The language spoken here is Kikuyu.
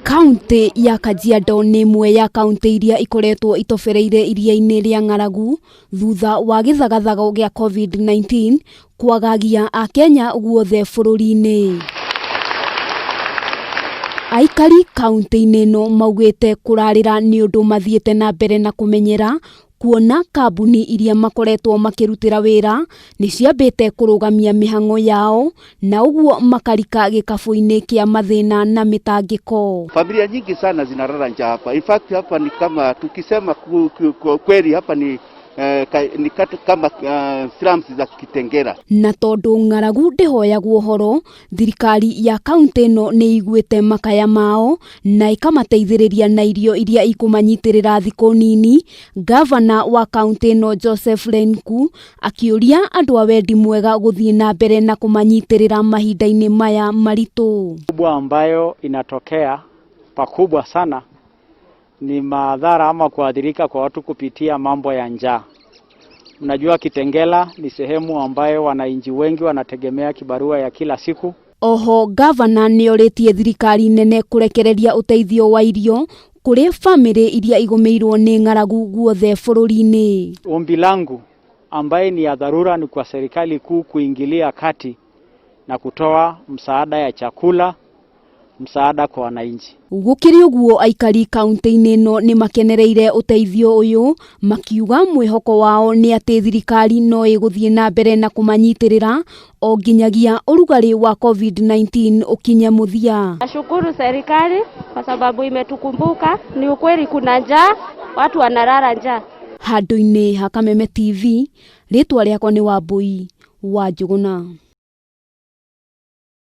Kaunti ya Kajiado nĩ ĩmwe ya kaunti iria ikoretwo itobereire iria-inĩ rĩa ng'aragu thutha wa gĩthagathago gĩa COVID-19 kwagagia Akenya guothe bũrũri-inĩ. Aikari kaunti-inĩ ĩno maugĩte kũrarĩra nĩ ũndũ mathiĩte na mbere na kũmenyera kuona kambuni iria makoretwo makĩrutĩra wĩra nĩ ciambĩte kũrũgamia mĩhang'o yao na ũguo makarika gĩkabũ-inĩ kĩa mathĩna na mĩtangĩko. Familia nyingi sana zinalala njaa hapa. In fact, hapa ni kama tukisema kweli hapa ni ni kama slums za Kitengela. Na tondũ ng'aragu ndĩhoyagwo ũhoro, thirikari ya kaunti ĩno nĩ iguĩte makaya mao na ĩkamateithĩrĩria na irio iria ikũmanyitĩrĩra thikũ nini. Gavana wa kaunti ĩno Joseph Lenku akĩũria andũ a wendi mwega gũthiĩ na mbere na kũmanyitĩrĩra mahinda-inĩ maya maritũ. Kubwa ambayo inatokea pakubwa sana ni madhara ama kuathirika kwa watu kupitia mambo ya njaa. Mnajua Kitengela ni sehemu ambayo wananchi wengi wanategemea kibarua ya kila siku. Oho gavana nĩorĩtie thirikari nene kũrekereria ũteithio wa irio kũrĩ bamĩrĩ iria igũmĩirwo nĩ ng'aragu guothe bũrũri-inĩ. Ombi langu ambaye ni ya dharura ni kwa serikali kuu kuingilia kati na kutoa msaada ya chakula, msaada kwa wananchi. Gũkĩrĩ ũguo aikari kaunti-inĩ ĩno nĩ makenereire ũteithio ũyũ makiuga mwĩhoko wao nĩ atĩ thirikari no ĩgũthiĩ na mbere na kũmanyitĩrĩra o nginyagia ũrugarĩ wa COVID-19 ũkinye mũthia. Nashukuru serikali kwa sababu imetukumbuka. Ni ukweli kuna njaa, watu wanalala njaa. Handũ-inĩ ha Kameme TV, rĩtwa rĩakwa nĩ Wambui wa Njũgũna.